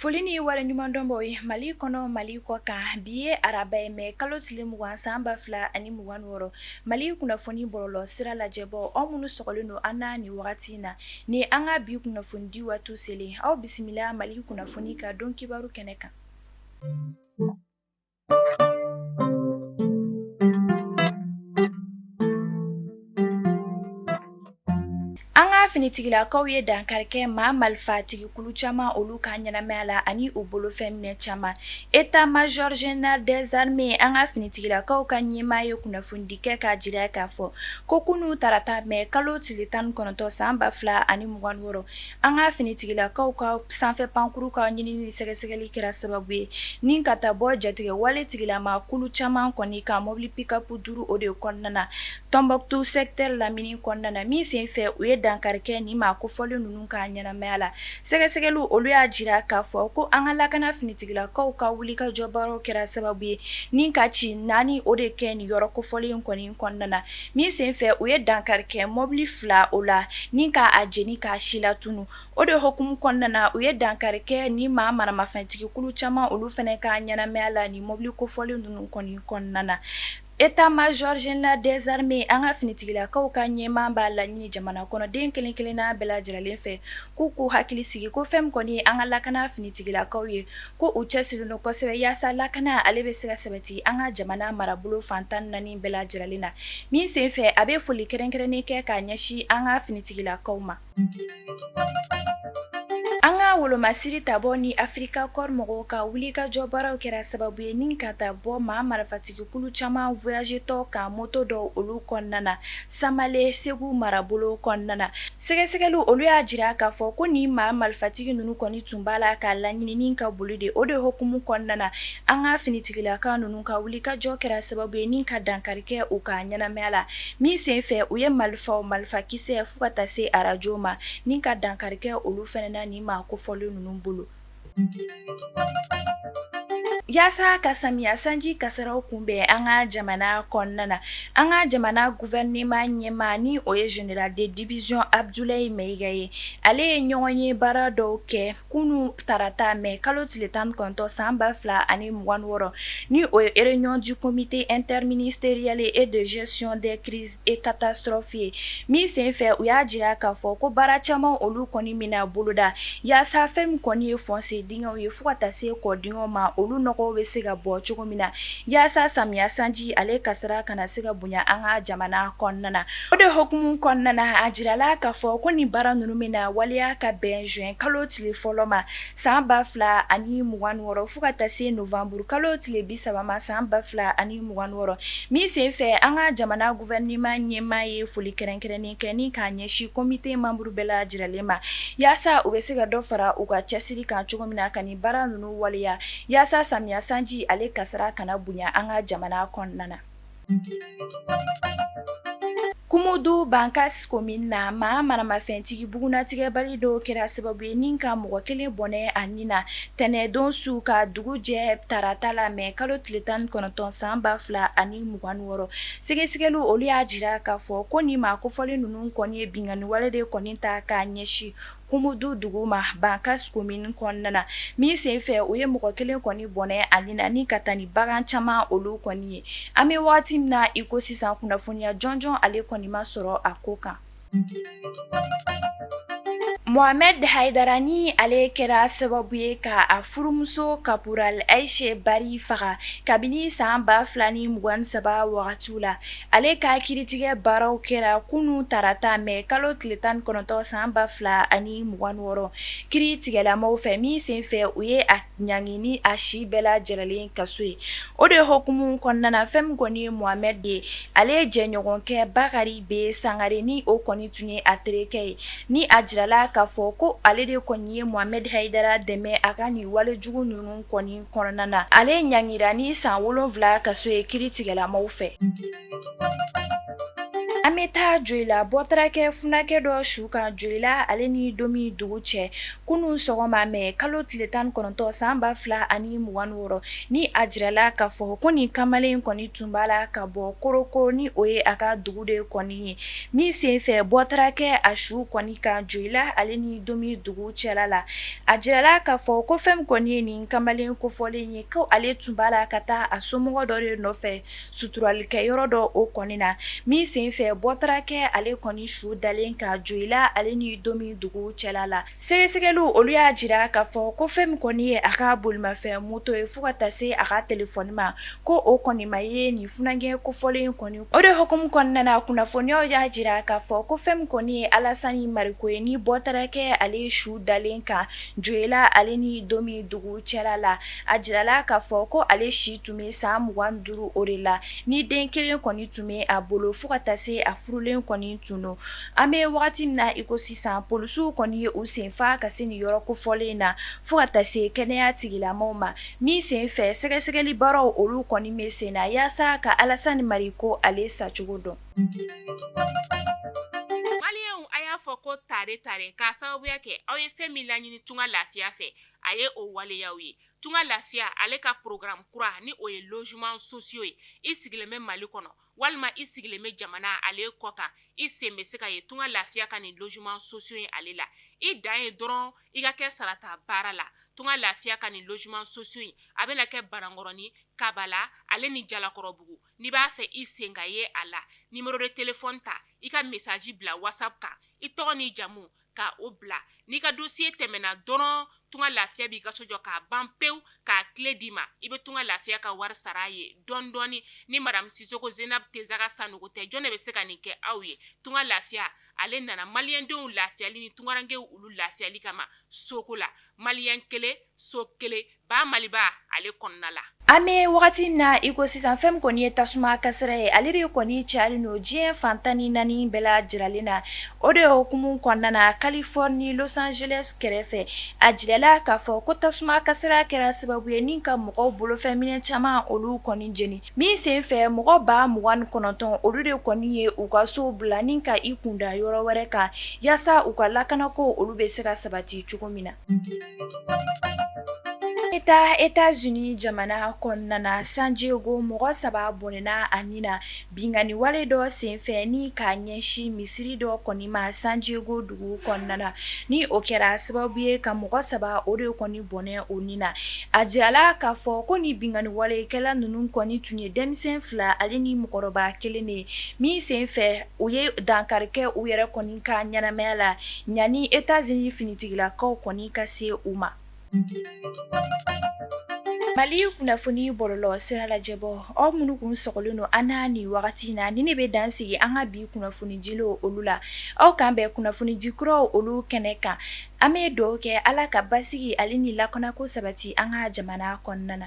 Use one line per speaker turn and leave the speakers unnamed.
Foli ni waleɲumandɔn b'aw ye Mali kɔnɔ Mali kɔ kan bi ye araba ye mɛ kalo tile 20 san 2026 Mali kunnafoni bɔlɔlɔ sira lajɛbaaw aw minnu sɔgɔlen don an na nin wagati in na ni an ka bi kunnafoni di waati selen aw bisimila Mali kunnafoni ka don kibaru kɛnɛ kan. An ka finitigilakaw ye dankari kɛ maa marifatigi kulu caman olu ka ɲɛnamaya la ani u bolofɛn minɛ caman. État-major général des armées an ka finitigilakaw ka ɲɛmaa ye kunnafonidi kɛ k'a jira k'a fɔ ko kunun tarata mɛ kalo tile 19 san 2026 An ka finitigilakaw ka sanfɛ pankuru ka ɲinini ni sɛgɛsɛgɛli kɛra sababu ye ni ka taa bɔ jatigɛwale tigilama kulu caman kɔni ka mobili pick-up duuru o de kɔnɔna na Tombouctou secteur lamini kɔnɔna na min senfɛ u ye dankari kɛ nin maa kofɔlen ninnu ka ɲɛnamaya la. Sɛgɛsɛgɛliw olu y'a jira k'a fɔ ko an ka lakana finitigilakaw ka wulikajɔ baaraw kɛra sababu ye ni ka ci naani o de kɛ nin yɔrɔ kofɔlen kɔni kɔnɔna na. Min senfɛ u ye dankari kɛ mɔbili fila o la ni k'a jeni k'a silatunu o de hukumu kɔnɔna na u ye dankari kɛ ni maa maramafɛntigi kulu caman olu fana ka ɲɛnamaya la ni mɔbili kofɔlen ninnu kɔni kɔnɔna na. État-major général des armées an ka finitigilakaw ka ɲɛmaa b'a laɲini jamana kɔnɔden kelen kelenna bɛɛ lajɛlen fɛ k'u k'u hakili sigi ko fɛn min kɔni ye an ka lakana finitigilakaw ye ko u cɛsirilen don kosɛbɛ yaasa lakana ale bɛ se ka sabati an ka jamana marabolo fan 14 bɛɛ lajɛlen na min senfɛ a bɛ foli kɛrɛnkɛrɛnnen kɛ k'a ɲɛsin an ka finitigilakaw ma. An ka wolomasiri tabɔ ni Africa Corps mɔgɔw ka wulikajɔ baaraw kɛra sababu ye ni ka taa bɔ maa marifatigi kulu caman voyagetɔ kan moto dɔw olu kɔnɔna na Samale Segu marabolo kɔnɔna na. Sɛgɛsɛgɛliw olu y'a jira k'a fɔ ko nin maa marifatigi ninnu kɔni tun b'a la ka laɲinini ka boli de o de hukumu kɔnɔna na an ka finitigilakaw ninnu ka wulikajɔ kɛra sababu ye ni ka dankari kɛ u ka ɲɛnamaya la min senfɛ u ye marifaw marifakisɛ fo ka taa se arajo ma ni ka dankari kɛ olu fana na nin maa kofɔlen ninnu bolo. Yaasa ka samiya sanji kasaraw kunbɛn an ka jamana kɔnɔna na an ka jamana gouvernement ɲɛmaa ni o ye général de division Abdoulaye Maïga ye ale ye ɲɔgɔn ye baara dɔw kɛ kunun tarata mɛ kalo tile 19 san 2026 ni o ye réunion du comité interministériel et de gestion des crises et catastrophes ye min senfɛ u y'a jira k'a fɔ ko baara caman olu kɔni bɛna boloda yaasa fɛn min kɔni ye fossé dingɛw ye fo ka taa se kɔ dingɛw ma olu nɔgɔw bɛ se ka bɔ cogo min na yaasa samiya sanji ale kasara kana se ka bonya an ka jamana kɔnɔna na o de hukumu kɔnɔna na a jirala k'a fɔ ko nin baara ninnu bɛna waleya ka bɛn juin kalo tile fɔlɔ ma san 2026 fo ka taa se novembre kalo tile 30 ma san 2026 min senfɛ an ka jamana gouvernement ɲɛmaa ye foli kɛrɛnkɛrɛnnen kɛ ni k'a ɲɛsin comité membre bɛɛ lajɛlen ma yaasa u bɛ se ka dɔ fara u ka cɛsiri kan cogo min na ka nin baara ninnu waleya yaasa samiya sanji ale kasara kana bonya an ka jamana kɔnɔna na. Kumudu Bankas commune na maa maramafɛntigi bugunnatigɛbali dɔw kɛra sababu ye ni ka mɔgɔ kelen bɔnɛ a ni na tɛnɛndon su ka dugu jɛ tarata la mɛ kalo tile 19 san 2026 sɛgɛsɛgɛliw olu y'a jira k'a fɔ ko nin maa kofɔlen ninnu kɔni ye binkanni wale de kɔni ta k'a ɲɛsin Kumudu dugu ma Bankas commune kɔnɔna na min senfɛ u ye mɔgɔ kelen kɔni bɔnɛ a ni na ni ka taa ni bagan caman olu kɔni ye an bɛ waati min na i ko sisan kunnafoniya jɔnjɔn ale kɔni ma sɔrɔ a ko kan. Mohamed Haidara ni ale kɛra sababu ye ka a furumuso caporal Aïcha Bari faga kabini san 2023 wagatiw la Ale ka kiiritigɛ baaraw kɛra kunun tarata mɛ kalo tile 19 san 2026 kiiritigɛlamaw fɛ min senfɛ u ye a ɲangi ni a si bɛɛ lajɛlen kaso ye o de hukumu kɔnɔna na fɛn min kɔni ye Mohamed ye ale ye jɛɲɔgɔnkɛ Bakari B Sangare ni o kɔni tun ye a terikɛ ye ni a jirala k'a fɔ ko ale de kɔni ye Mohamed Haidara dɛmɛ a ka nin walejugu ninnu kɔni kɔnɔna na ale ɲangira ni san 7 kaso ye kiiritigɛlamaw fɛ. An An bɛ taa Joyila, bɔ taara kɛ funakɛ dɔ su kan Joyila ale ni Domi dugu cɛ kunun sɔgɔma mɛ kalo tile 19 san 2026, ni a jirala k'a fɔ ko nin kamalen kɔni tun b'a la ka bɔ Koroko, ni o ye a ka dugu de kɔni ye, min senfɛ bɔ taara kɛ a su kɔni kan Joyila ale ni Domi dugu cɛla la. A jirala k'a fɔ ko fɛn min kɔni ye nin kamalen kofɔlen ye, ko ale tun b'a la ka taa a somɔgɔ dɔ de nɔfɛ suturalikɛyɔrɔ dɔ o kɔni na, min senfɛ bɔ taara kɛ ale kɔni su dalen kan Joyila ale ni Domi dugu cɛla la. Sɛgɛsɛgɛliw olu y'a jira k'a fɔ ko fɛn min kɔni ye a ka bolimafɛn moto ye fo ka taa se a ka telefɔni ma, ko o kɔni ma ye nin funankɛ kofɔlen kɔni. O de hukumu kɔnɔna na, kunnafoniyaw y'a jira k'a fɔ ko fɛn min kɔni ye Alasani Mariko ye, ni bɔ taara kɛ ale su dalen kan Joyila ale ni Domi dugu cɛla la. A jirala k'a fɔ ko ale si tun bɛ san 25 o de la, ni den kelen kɔni tun bɛ a bolo fo ka taa se a furulen kɔni tun don. An bɛ wagati min na iko sisan, polisiw kɔni ye u senfa ka se nin yɔrɔ kofɔlen na fo ka taa se kɛnɛya tigilamaw ma, min senfɛ sɛgɛsɛgɛli baaraw olu kɔni bɛ sen na yaasa ka Alasani Mariko ale sacogo dɔn.
Maliyɛnw, a y'a fɔ ko tare tare k'a sababuya kɛ aw ye fɛn min laɲini Tunga Lafiya fɛ, a ye o waleyaw ye. Tunga Lafiya ale ka programme kura, ni o ye logement sociaux ye, i sigilen bɛ Mali kɔnɔ walima i sigilen bɛ jamana ale kɔ kan, i sen bɛ se ka ye Tunga Lafiya ka nin logement sociaux ye ale la. I dan ye dɔrɔn i ka kɛ sarata baara la. Tunga Lafiya ka nin logement sociaux in, a bɛna kɛ Banankɔrɔni, Kabala ale ni Jalakɔrɔbugu. N'i b'a fɛ i sen ka ye a la, numéro de téléphone ta, i ka message bila WhatsApp kan, i tɔgɔ n'i jamu ka o bila. N'i ka dossier tɛmɛna dɔrɔn, Tunga Lafiya b'i ka so jɔ k'a ban pewu, k'a clé d'i ma. I bɛ Tunga Lafiya ka wari sara a ye dɔɔni dɔɔni. Ni madame Sisoko Zenab Tezaga Sanogo tɛ, jɔn de bɛ se ka nin kɛ aw ye? Tunga Lafiya ale nana maliyɛndenw lafiyali ni tungarankew olu lafiyali kama soko la. Maliyɛn kelen, so kelen, ba Maliba ale kɔnɔna la.
An bɛ wagati min na iko sisan, fɛn min kɔni ye tasuma kasara ye, ale de kɔni cayalen don diɲɛ fan 14 bɛɛ lajɛlen na. O de hukumu kɔnɔna na, Californie Los Angeles kɛrɛfɛ, a jirala k'a fɔ ko tasuma kasara kɛra sababu ye ni ka mɔgɔw bolofɛn minɛn caman olu kɔni jeni, min senfɛ mɔgɔ 29,000 olu de kɔni ye u ka so bila ni ka i kunda yɔrɔ wɛrɛ kan yaasa u ka lakanako olu bɛ se ka sabati cogo min na. An bɛ taa Etats-Unis jamana kɔnɔna na, San Diego mɔgɔ saba bɔnɛna a ni na binkanni wale dɔ senfɛ ni k'a ɲɛsin misiri dɔ kɔni ma San Diego dugu kɔnɔna na, ni o kɛra sababu ye ka mɔgɔ saba o de kɔni bɔnɛ o ni na. A jirala k'a fɔ ko ni binkanni walekɛla ninnu kɔni tun ye denmisɛn fila ale ni mɔgɔkɔrɔba kelen de ye, min senfɛ u ye dankari kɛ u yɛrɛ kɔni ka ɲɛnamaya la yanni Etats-Unis finitigilakaw kɔni ka se u ma. Mali kunnafoni bɔlɔlɔ sira lajɛbɔ, aw minnu kun sɔgɔlen don an na nin wagati in na, ni ne bɛ dan sigi an ka bi kunnafoni dilenw olu la. Aw k'an bɛn kunnafoni di kuraw olu kɛnɛ kan. An bɛ dugawu kɛ Ala ka basigi ale ni lakanako sabati an ka jamana kɔnɔna na.